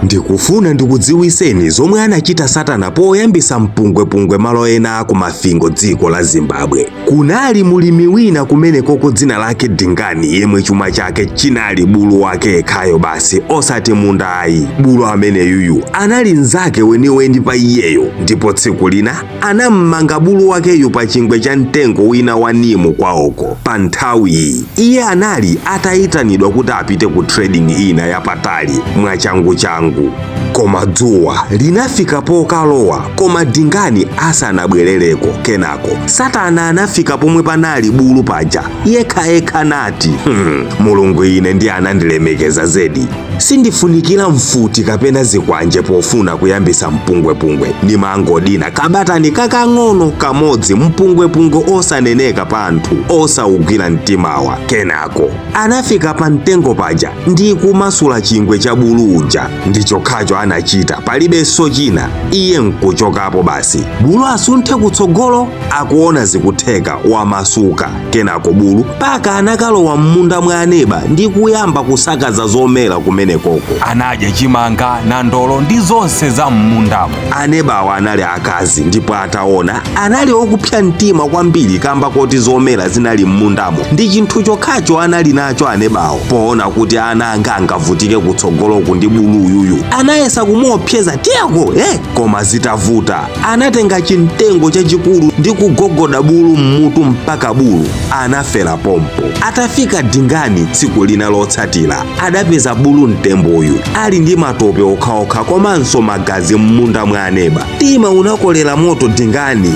Ndikufuna ndikudziwiseni zomwe anachita Satana poyambisa mpungwepungwe malo ena aku Mafingo, dziko la Zimbabwe. Kunali mulimi wina kumenekoko dzina lake Dingani, yemwe chuma chake chinali bulu wake yekhayo basi, osati munda ayi. Bulu ameneyuyu anali mnzake weniweni pa iyeyo, ndipo tsiku lina anammanga bulu wakeyu pa chingwe cha mtengo wina wa nimu kwaoko. Pa nthawi iyi iye anali atayitanidwa kuti apite ku trading ina yapatali mwachanguchangu. Koma dzuwa linafika pokalowa koma Dingani asanabwerereko. Kenako Satana anafika pomwe panali bulu paja yekhayekha nati, Mulungu ine ndi anandilemekeza zedi, sindifunikira mfuti kapena zikwanje pofuna kuyambisa mpungwepungwe, ndimangodina kabatani kakang'ono kamodzi, mpungwepungwe osaneneka pa anthu osaugwira mtimawa. Kenako anafika pa mtengo paja ndi kumasula chingwe cha bulu uja. Ndi chokhacho anachita, palibenso china. Iye nkuchokapo basi. Bulu asunthe kutsogolo, akuona zikutheka, wamasuka. Kenako bulu paka anakalowa m'munda mwa aneba ndi kuyamba kusakaza zomera kumenekoko. Anadya chimanga, nandolo ndi zonse za m'mundamo. Anebawa anali akazi, ndipo ataona anali okupsa mtima kwambiri kamba koti zomera zinali m'mundamo ndi chinthu chokhacho anali nacho anebawo. Poona kuti ana anga angavutike kutsogoloku ndi bulu uyuyu, anayesa kumuopseza tiyako koma zitavuta anatenga chimtengo chachikulu ndi kugogoda bulu mmutu mpaka bulu anafera pompo. Atafika Dingani tsiku lina lotsatira, adapeza bulu mtemboyu ali ndi matope okhaokha komanso magazi m'munda mwa aneba. Mtima unakolera moto Dingani,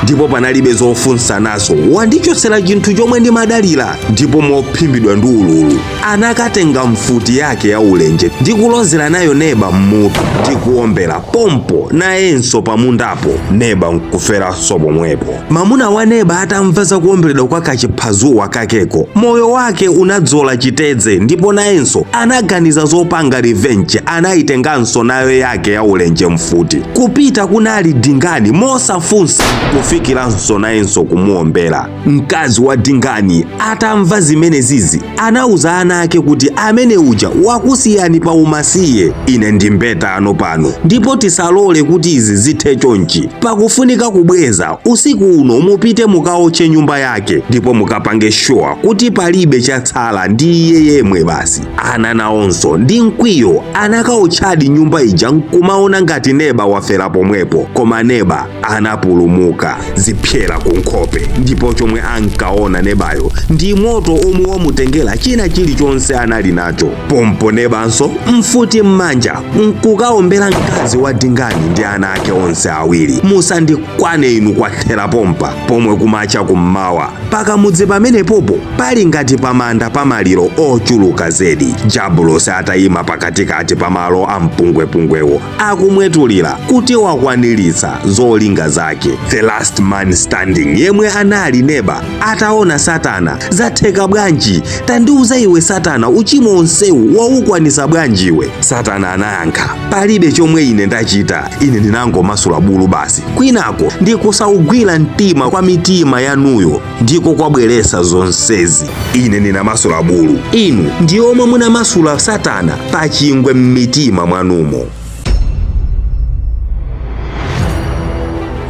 ndipo panalibe zofunsanaso, wandichotsera chinthu chomwe ndimadalira. Ndipo mophimbidwa ndi ululu anakatenga mfuti yake ya ulenje ndi kulozera nayo neba mmutu ndi kuombera pompo nayenso pamundapo, neba nkuferanso pomwepo. Mamuna wa neba atamva za kuomberedwa kwa kachiphazuwa kakeko, moyo wake unadzola chitedze, ndipo nayenso anaganiza zopanga revenge. Anayitenganso nayo yake ya ulenje mfuti, kupita kunali Dingani mosafunsa, kufikiranso nayenso kumuombera. Mkazi wa Dingani atamva zimene zizi anauza ana ake kuti amene uja wakusiyani pa umasiye, ine ndi mbeta ano pano, ndipo tisalole kuti izi zithe chonchi, pakufunika kubweza. Usiku uno mupite mukaotche nyumba yake ndipo mukapange sure kuti palibe chatsala ndi iye yemwe basi. Ana nawonso ndi mkwiyo anakaotchadi nyumba ija nkumaona ngati neba wafera pomwepo, koma neba anapulumuka zipyera ku nkhope, ndipo chomwe ankaona nebayo ndi moto omwe wamutengera china chilichonse anali nacho. Pompo nebanso mfuti m'manja nkukaombera mkazi wa Dingani ndi ana ake onse awiri. Musandikwane inu, kwathera pompa. Pomwe kumacha kummawa pakamudzi pamenepopo pali ngati pamanda pamaliro ochuluka zedi. Jabulosi atayima pakatikati pamalo a mpungwepungwewo akumwetulira kuti wakwaniritsa zolinga zake. The last man standing, yemwe anali neba, ataona Satana, zatheka bwanji? Tandiuza iwe Satana, uchimo onsewu waukwanisa bwanji iwe? Satana anayankha, palibe chomwe ine ndachita, ine ndinangomasula bulu basi, kwinako ndikusaugwira mtima kwa mitima yanuyo ndiko kwabweresa zonsezi. Ine ndinamasula bulu, inu ndi omwe munamasula Satana pachingwe m'mitima mwanumo.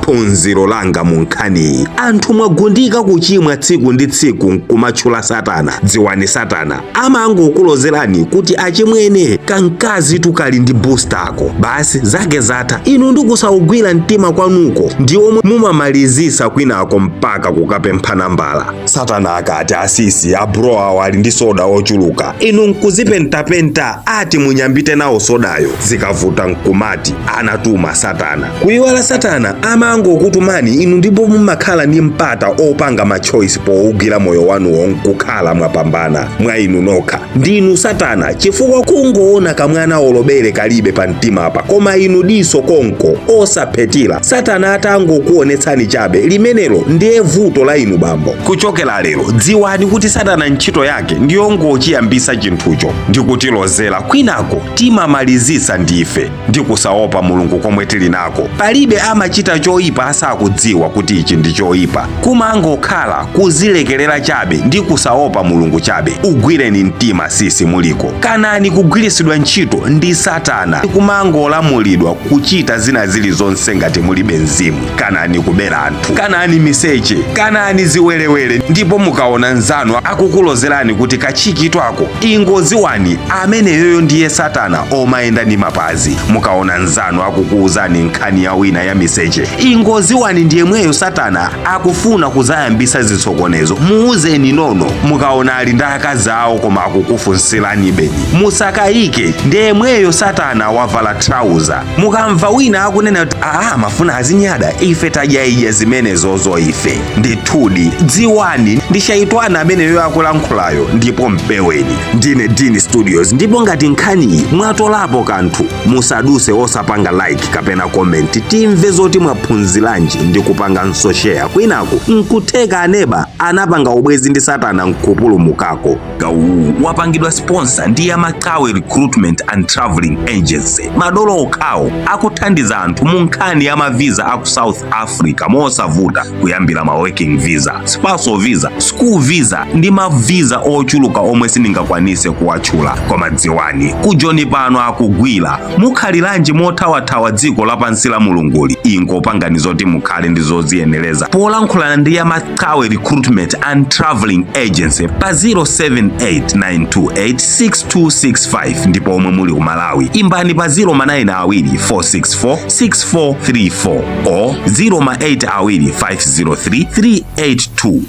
Phunziro langa mu nkhaniyi, anthu mwagundika kuchimwa tsiku ndi tsiku nkumatchula Satana. Dziwani Satana amangokulozerani kuti achimwene kankazi tukali ndi boostako basi, zake zatha. Inu ndikusaugwira mtima kwanuko ndi omwe mumamalizisa kwinako mpaka kukapempha nambala. Satana akati asisi abro awo ali ndi soda ochuluka, inu nkuzipentapenta ati munyambite nawo sodayo, zikavuta nkumati anatuma Satana. Kuyiwala Satana amangokutumani inu, ndipo mumakhala ndi mpata opanga ma choice powugwira moyo wanuwo nkukhala mwapambana mwa inu nokha. Ndinu Satana, chifukwa kungoona kamwana olobere kalibe pa mtimapa, koma inu diso konko osaphetira. Satana atangokuonetsani chabe limenelo ndiye vuto la inu bambo. Kuchokera lero dziwani kuti Satana ntchito yake ndiyongochiyambisa chinthucho ndikutilozera, kwinako timamalizisa ndife ndi kusaopa Mulungu komwe tili nako. Palibe amachita choyipa choyipa asakudziwa kuti ichi ndi choyipa, kumangokhala kuzilekerera chabe ndi kusaopa Mulungu chabe. Ugwireni mtima sisi muliko. Kanani kugwiritsidwa ntchito ndi Satana, kumangolamulidwa kuchita zina zilizonse ngati mulibe mzimu. Kanani kubera anthu, kanani miseche, kanani ziwerewere. Ndipo mukaona nzanu akukulozerani kuti kachikito ako, ingoziwani ameneyoyo ndiye Satana omayenda ndi mapazi. Mukaona nzanu akukuwuzani nkhani ya wina ya miseche, ingoziwani ndiyemweyo Satana akufuna kuzayambisa zisokonezo. Muuzeni no. Mukaona ali ndi akazi awo koma akukufunsirani beni, musakayike, ndiyemweyo Satana wavala trauza. Mukamva wina akunena kuti aa, mafuna azinyada, ife tadyaidya zimenezozo ife, ndithudi dziwani ndi shaitwana ameneyo akulankhulayo, ndipo mpeweni. Ndine Dini Studios, ndipo ngati nkhaniyi mwatolapo kanthu, musaduse osapanga like kapena comment, timve zoti mwaphunziranji ndi kupanganso share. Kwinaku nkutheka aneba anapanga ubwezi ndi Satana nkupulumukako. Uwu wapangidwa sponsor ndi ya Makawe Recruitment and Traveling Agency, madolo okhawo akuthandiza anthu mu nkhani ya mavisa aku South Africa mosavuta, kuyambira ma working visa, spousal visa, school visa ndi mavisa ochuluka omwe sindingakwanise kuwatchula. Koma dziwani, kujoni pano akugwira. Mukhaliranji mothawathawa dziko lapansi la Mulunguli? Ingopangani zoti mukhale ndi zoziyenereza polankhulana ndi ya Makawe Recruitment and Traveling Agency pa 0789286265. Ndipo omwe muli ku Malawi, imbani pa 092 464 6434 o 082 503 382.